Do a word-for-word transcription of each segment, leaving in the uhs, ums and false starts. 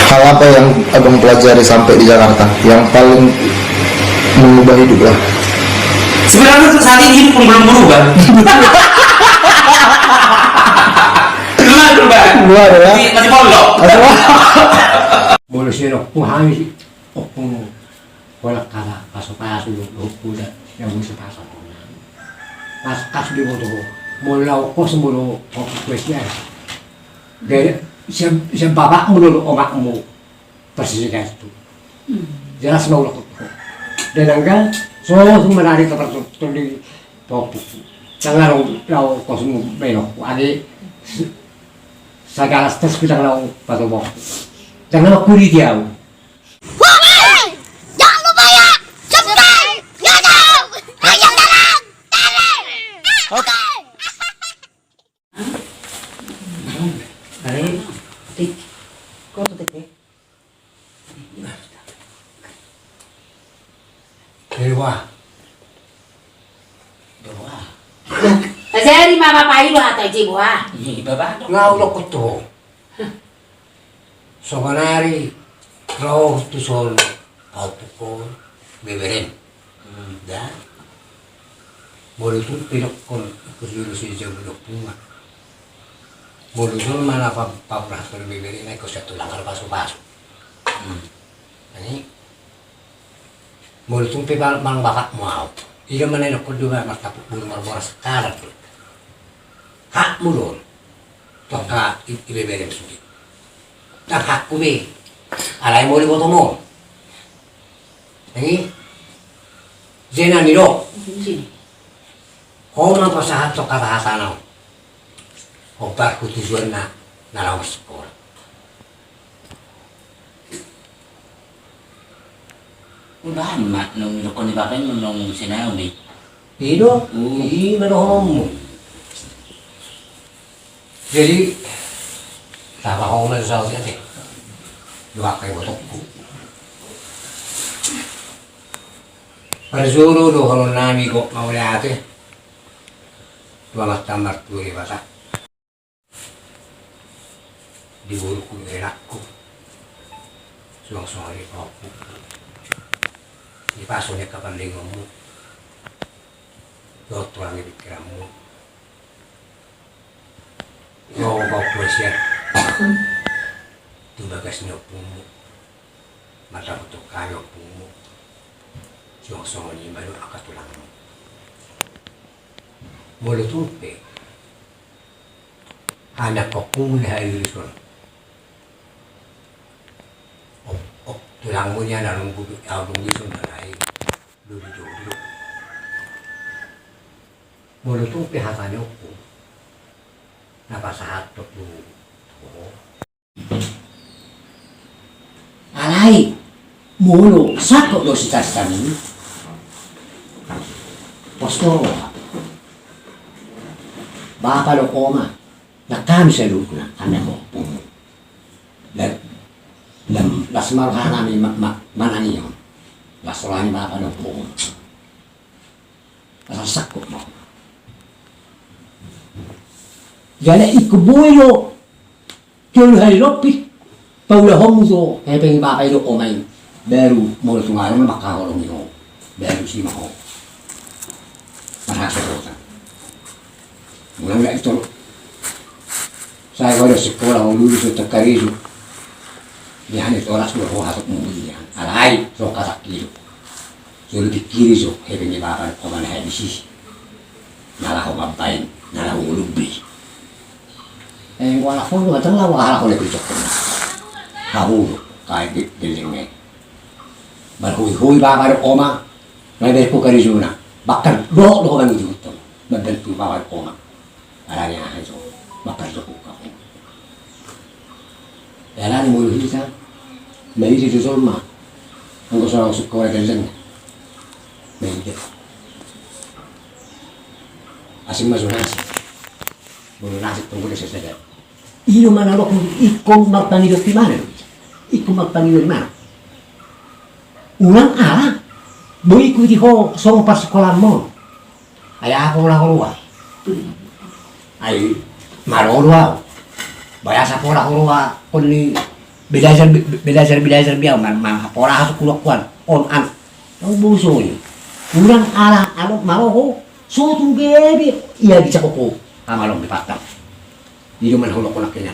Hal apa yang abang pelajari sampai di Jakarta yang paling mengubah hidup lah? Sebenarnya untuk saat ini hidup pun belum berubah. Belum ada perubahan. Belum ada, ya? Masih, masih pondok. Masih pondok. Molo sian ompung hami, ompung, holan hata pasupasu do, ompung da, yang bisa pasu. Pas, pas diboto ho, molo laho kos molo ho, ho, ho, ho, ho. Jadi, sian, sian bapakmu do, do omakmu, persis itu. Hmm. Jelas ma ulok tu. Dan angka, so, so manari tempat tu, tu di topuk. Tangan laho, laho kosmu belok. Ade, s-, sagalas tes kita laho patobok. Tangan laho kuri dia. Wah, jangan lupa ya, subscribe, YouTube, Raja Dalam Tele. Oke. Are, tik. Kau tuh tik, ya? Dewa. Dewa. Jadi mama pai ba atau jiwa? Iya, Bapak. Nggak ulok ketua. Songon ari ro tu son, au tu kon, beberem. Hmm. Da. Molo tung pe dokkon, ikut juru si jago dok bunga. Molo jolo mana pa, pa, pa, pa, bebere na ikut satu langkar pasu-pasu. Hmm. Ani. Molo tung pe bang, bang bapak mau. Ida mana dokkon dua martapuk bulu marboras karat. Hakmu do on. Tongka i, i bebere sude. Nang hakku be. Alai molo botomu. Jadi, jena ni do. Ho ma pasahat tongka hata-hatana on. Hombar hu tujuanna na laho marsikola. Udah amat nung dokon ni bapak nung sinawi. Ido, hmm. Ima dohononmu. Jadi, taba ho ma saut ate. Dua kai botokku. Parjolo dohonon nami gok mauliate. Dua mata martua di bata. Di borungku di anakku. Suang songon i pahompu. Di pasu ni kapandengonmu. Dohot tulang ni pikiranmu. Dohot pahompu sian. Tu bagas ni ompungmu. Mata untuk kami ompungmu. Suang songon i ma dohot angka tulangmu. Molo tung pe. Anak ompungmu na hairi son. Op, op, tulangmu ni anak lunggu, au lunggu son na lain. Lulu jodo. Molo tung pe hata ni ompung. Na pasahat tu ho. Alai, molo sangkot do sitarsami. Pos do roha. Bapa dohot oma, nang hami saluhutna, hami na ompungmu. Lam, lam, las ma roha nami ma, ma, manangihon. Las roha ni bapa dohot oma. Asal sangkot ma. Jala ingkon boi do. Tolu hali lopi. Paulahonmu do hepeng ni bapa i dohot oma i. Baru molo tung adong na mangkaholongi ho. Baru si ma ho. Marhasohotan. Unang na i tolo. Sai ho do sikola ho lulus ho tangkarejo. Dia ni tolas do ho hatop muli dia. Alai so kasak i do. Jolo pingkiri jo, hepeng ni bapa dohot oma na habis i. Na laho mambaen, na laho ngolumbi. Eh, wala ho do, atang laho, wala ho do, kujok. Hahu do, kai di, di lenge. Marhoi-hoi bapa dohot oma, na berku karijona. Bahkan dohot do ho mangihuthon. Mambantu bapa dohot oma. Alani aha jo, maparjolo ho. Alani molo hita, mairi do jolma. Anggo so laho sikola gelleng. Mairi. Asing ma jo nasib. Molo nasib tong gule sesada. I do mana dohot ingkon marpangido di mana do. Ingkon marpangido di mana. Unang ala, boi ikuti ho songon parsikolaan mon. Ai aha pola ho roa? Ai malo do au. Bai asa pola ho roa, kon ni Belajar, be-, belajar, belajar be au, ma-, ma-, pola hasuk kuda kuan, on an. Nang boso i. Unang ala, anu, maroho, so tu gabe, ia bisa koko, hamalong di patang. Di do mana holok holok kenan.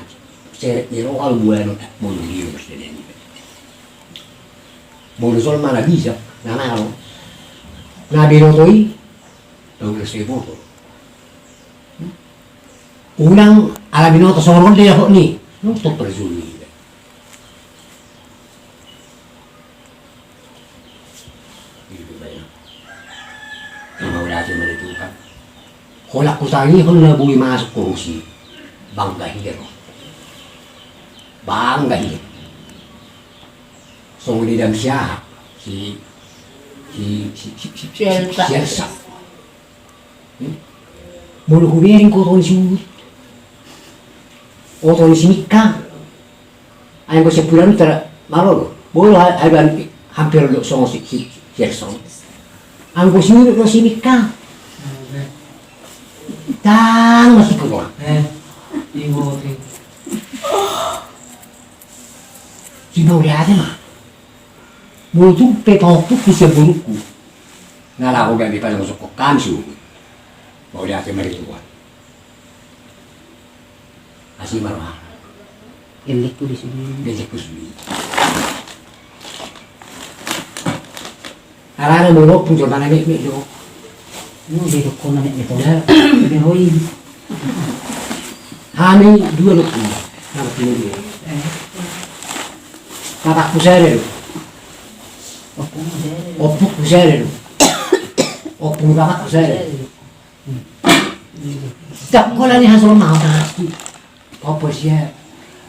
Seret ni roha lu buano, eh, molo di do seret ni. Molo sol mana bisa, na nalo. Na binoto i, na ulas sai boto. Unang ala binoto songon dia hok ni. Nonton perjuni. Ima mauliate ma di Tuhan. Holan hutangihon na boi masuk korusi. Bangga hian. Bangga hian. Songon i dang siaha. Si, si, si, si, si, si, Sielsa. Sielsa. Hmm? Molo hubereng ho oto ni si Uut. Oto ni si Mikka. Anggo si Pulan tara malolo. Bolo ha-, haban hampir do songon si, si, si Gerson. Anggo si Uut do si Mikka. Tang masih kurang. Eh, ibu ti. Ima mauliate ma. Molo tung pe pahompungku sian borungku. Na laho gabe pajongjongkon hami si Uut. Mauliate ma di Tuhan. Asi ma rohana. Gellengku di sini. Gellengku di sini. Alana molo ompung jolma na metmet do. Nunga didokkon na metmet on. Ia. Didokkon i. Hami dua do ompung. Nama tini dia. Bapakku sada do. Ompungku sada do. Ompungku sada do. Ompung bapakku sada do. Ndang holan i hasongon na hona asi. Papa sia.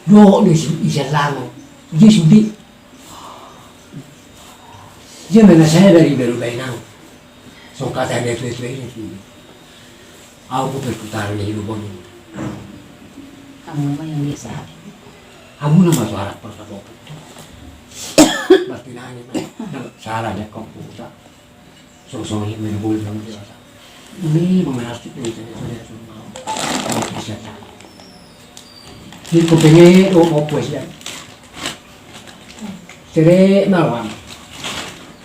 Dohot do isi, isi lango. Dia sude. Dia mana saya dari baru bainang. Songon hata ni tua-tua i. Au hu perputaran ni hidup on. Hamu ma yang biasa. Hamu nama suara pertama. Berarti nanya, salah dia kau putar. Songon i ma na boi nang di basa. Ini mengerti itu, itu, itu, itu, mau. Mau bisa tak? Ingkon penge do mau puas ya. Sere malam.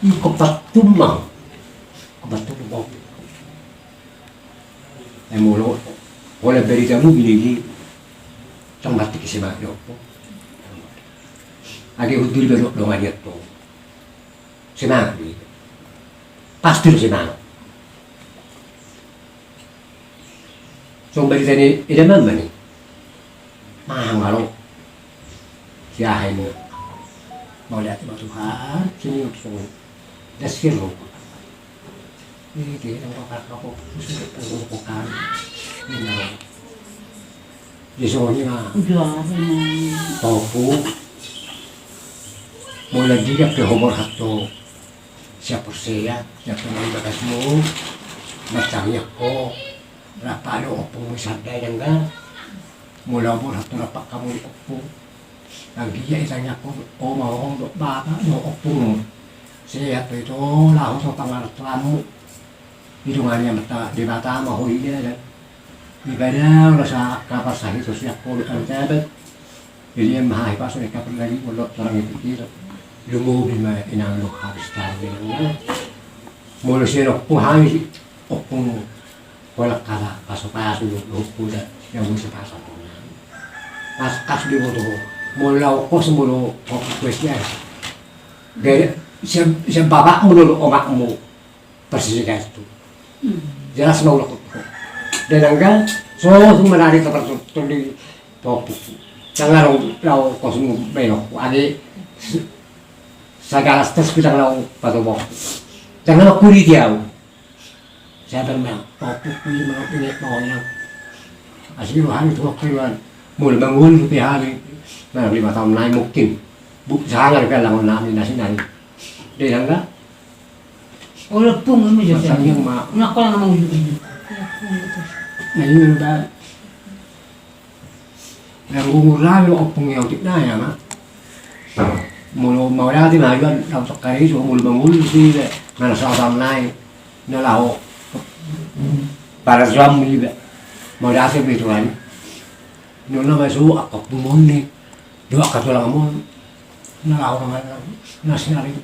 Ingkon patumang. Ingkon patumang. Eh, molo. Holan berita mu gini-gini. Tong batik isi mak dopo. Age hudul berok dongan dia to. Semangat do i. Pasti do semangat. Songon barita ni eda mama ni. Mahang alo. Siaha i ma. Mauliate ma Tuhan, sini songon. Das kiro. Ini dia yang bakar kapok. Sudah pernah bakar. Ini alo. Di songon i ma. Topu. Molo di dia pe ho borhat tu siap porsea, siap tu na di bagasmu. Martangiang ho. Rap do ompungmu sada i dangka. Molo borhat tu rap hamu di ompung. Anggiat i tangiangkon, o ma ho dohot bapa dohot ompungmu. Sehat do i tu laho tu pangarantoanmu. Didongani Amanta Debata ma ho i da. Ibadah rasa kapas sahit sian ho dohot Amanta Debata. Jadi ma hahipason i kapas lagi molo torang i pikir. Lumobi ma inang dohot habis tahu inang. Molo sian ompung hami ompung. Holan hata pasu-pasu do, dohot poda, yang bisa pasu. Pas kas diboto ho. Molo laho kos molo ho kues ya. Gaya sian, sian bapakmu do omakmu. Persis itu. Jelas ma ulok ho. Dan angga, so, tu manari tempat tu, tu di pokok. Jangan laho, laho kosmu belok. Age, s-, sagalas tes kita laho patobok. Jangan laho kulit ya. Sada ma, ompungku i ma pinit ma on. Asi rohana tu keluar. Molo mangolu pe hami. Nah, lima taon nai mungkin. Bu, sanga pe alangon nami nasi nai. Dia nangga. Olo pung, ini jadi. Masang yang ma. Nak kau nama ujung ini. Nah, ini udah. Nang umur nami ompung i otik nai ama. Molo mauliate ma hajuan, laho sangkari so molo mangolu si be. Mana saotan nai. Na laho. Pada suam i be. Mauliate be tu ani. Nona ma so angka ompungmon ni. Dua angka tulang mon. Na laho na, na sinari.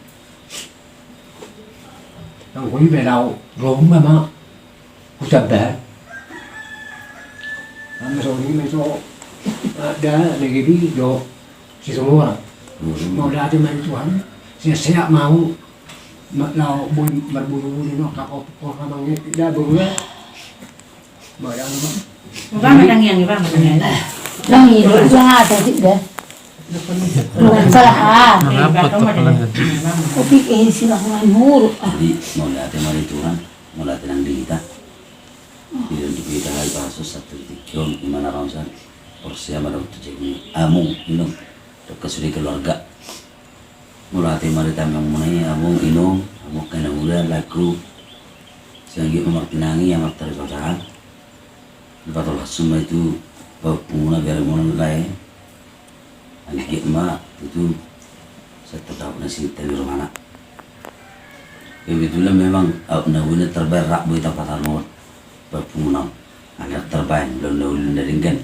Anggo i pe laho ro ma ma hutambahan. Ama songon i ma i so, da, na giri do si Sumora. Mauliate ma di Tuhan. Sehat-sehat ma hamu. Laho boi marburu-buru no, kapo-kapo na mangi da buru ya. Ba da ma. Ba ma tangiang, ba ma tangiang. Tangiang, ba ma tangiang. Salah. Oke, eh, silakan nurut. Jadi, mauliate ma di Tuhan, mauliate nang di hita. Di hita, di hita, hai pasus satu titik, imana rongsan. Porsea ma daun tu jadi among, inong. Dokka sude keluarga. Mauliate ma di tangiangmuna i, among, inong, among, anak muda, laku. Sai anggiat ma martinangi, ia martari pasahat. Dipatolhas ma i tu pahompumuna, bere muna lae. Anggiat ma tutu sai tardapot na singit ni rohana. Kebetulan memang aut na boi na tarbaen rap boi tapataruhon pahompumuna. Anggiat tarbaen, laon na uli na denggan.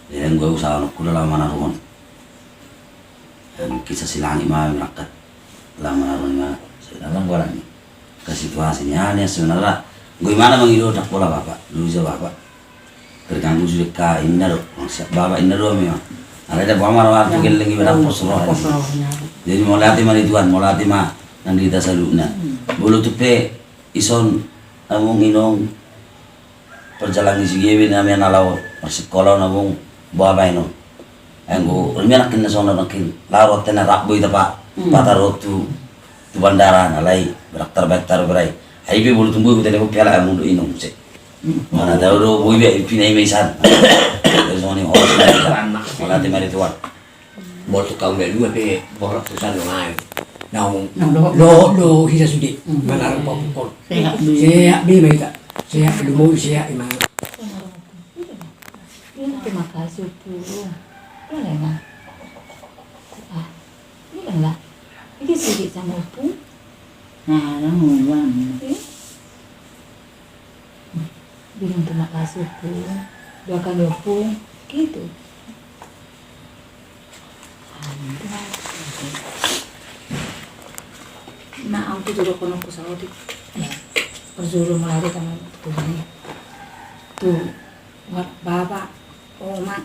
Jadi anggo au usaha anakku da laho manaruhon. Mungkin sasi langit ma merangkat. Lama na roni ma. Sebenarnya gua ni. Ka situasi ni aneh sebenarnya. Gua imana mangido tak pola bapak. Dulu sa bapak. Terganggu sudah ka inna do. Siap bapak inna do memang. Ada ada bapak marah waktu geleng ibadah pos roh. Jadi mauliate ma di Tuhan, mauliate ma nang di hita saluhutna. Bolo tu pe ison among inong. Parjalang ni si Gebe na mena laho marsikola on, among, boha baenon. Anggo rimia nangkin na songon nangkin laho rohanta na rap boi tapa pataruhon tu bandara na lai beraktar baen taru berai. Ai be bolu tumbu bute deko piala among do inong se. Mana tahu do boi be pina ima isan. Jadi songon i horas na kita. Mauliate ma di Tuhan. Molo tu kaum na dua pe borok tu sandung ai. Naung lo lo hita sude. Manarung pahompumuna. Sehat be ma hita. Sehat be, lumobi sehat ima. Terima kasih pulung. Boleh ma. Ah, ini lah. Ini sedikit sama pulung. Nah, kamu uang. Bilang terima kasih pulung. Dua kali pulung. Gitu. Na angku tu dohononku saotik. Parjolo mauliate ma tu Tuhan i. Tu bapak, oma,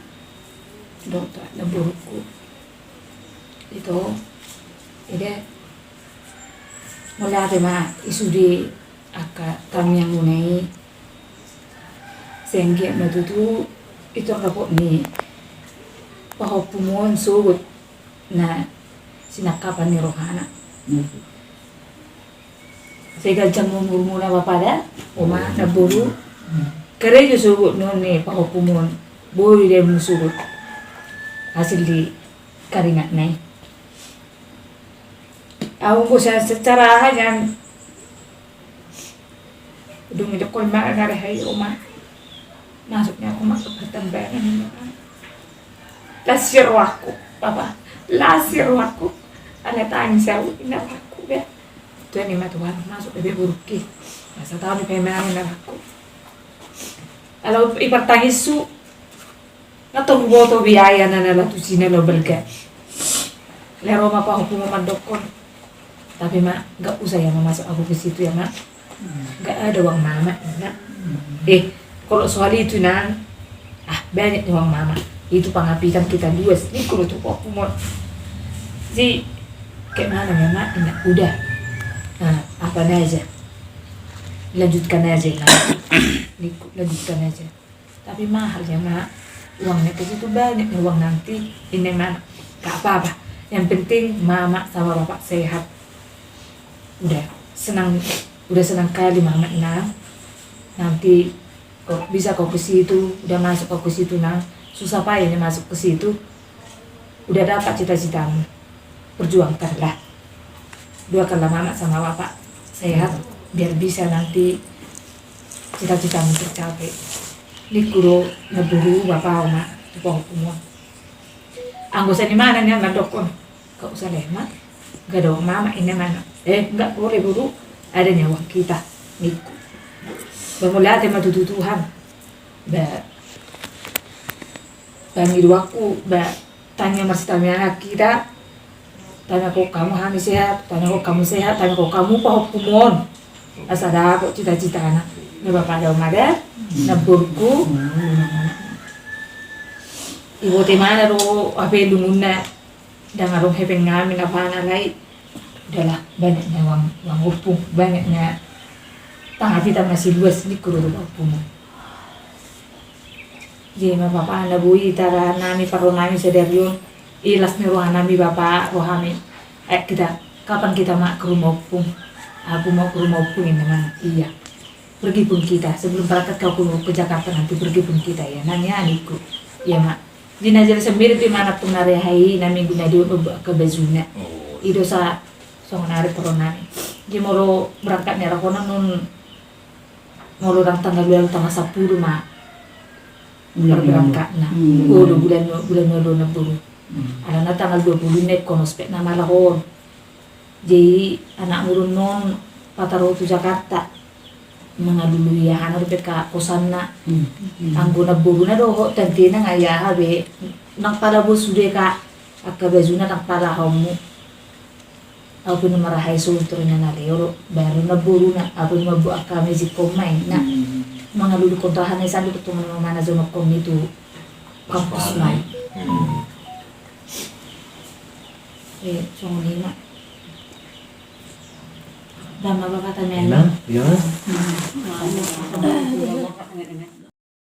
dohot na boruku. Ito, ede. Mauliate ma i sude angka tangiangmuna i. Sai anggiat ma tutu i tardapot ni pahompumu on sogot na sinangkapan ni rohana. Sai ganjang ma umurmuna bapa da, oma, namboru. Karejo sogot nuaeng ni pahompumu on, boi dainmu sogot hasil ni keringatna i. Au anggo secara aha nian. Dung i dokkon ma nang ari hai oma. Masuk ni au ma tu partambangan. Las rohangku, papa. Las rohangku. Ala tangis au, inna rohangku be. Tuan ima Tuhan, masuk be boruki. Masa tahu ni pemenang, inna rohangku. Ala i partangishu. Nga tong boto biaya na nala tusi na lo belga. Lero ma pahompumu mandokkon. Tapi ma, gak usah ya ma masuk aku ke situ ya ma. Gak ada uang mama, inna. Eh, kalau soal itu nang, ah, banyak uang mama. Itu pangapitan kita luas. Ni kalau tu pahompumu. Si, kayak mana ya ma, inna. Udah. Nah, apa aja. Lanjutkan aja, inna. Ni, lanjutkan aja. Tapi mahal ya ma, uangnya ke situ banyak nih uang nanti. Ini ma, gak apa-apa. Yang penting mama sama bapak sehat. Udah senang, udah senang kali mama, nah. Nanti kok bisa kau ke situ, udah masuk kau ke situ, nah. Susah payah ini masuk ke situ. Udah dapat cita-citamu. Perjuangkanlah. Doakanlah mama sama bapak sehat, biar bisa nanti cita-citamu tercapai. Ni kuro na boru, bapak, oma, tu pahompumu. Anggo sani mana ni anak dokkon. Gak usah deh, ma. Gak ada uang mama, ini mana. Eh, gak boleh boru. Ada nyawa kita. Ni ku. Ba mauliate ma tutu Tuhan. Ba. Tangi doaku, ba. Tangi marsitamiangan kita. Tangihon hamu hami sehat, tangihon hamu sehat, tangihon hamu pahompumon. Asa dapot cita-citana. Na bapa da, Oma da, na borungku. Iboto ma na do hape lungunna, ndang adong hepeng nami na pala, alai udahlah, banyak na uang, uang ompung, banyak na tangihon hita masiluas, ningku do tu pahompumon. Jadi ma bapa, na boi tara nami, parro nami sadari on. Ilas ni roha nami bapa, rohami. Eh, kita, kapan kita ma ke rumah ompung? Aku mau ke rumah ompung ini, Mang. Iya. Pergi pun kita, sebelum berangkat kau ke, ke Jakarta nanti, pergi pun kita, ya, Nang, ya, ningku. Iya, Mak. Jadi na jadi sambere tu i, Mak, na pung na reha i, na minggu na dua, angka bajuna. I do sa songon ari parro nami. Jadi molo berangkat ni rohana on, molo ndang tanggal dua, tanggal sampulu ma berangkatna. Bulan ualu, bulan ualu na boru. Alana tanggal dua puluh na ingkon ospek na malaho on. Jadi anakmu do on pataro tu Jakarta, mangalului ahana dope, angka kosanna. Anggo na boruna dohot tantena, nga i aha be, ndang pala boi sude, angka bajuna ndang pala hamu. Au pe na marhai sontor na leo do, baru na boruna, au pe na mambuat angka magic on ma i, na mangalului kontra hana i sandok tu mamana jonokkon i tu kampus ma i. Eh, songon i ma. Dama bapa tamian. Iya.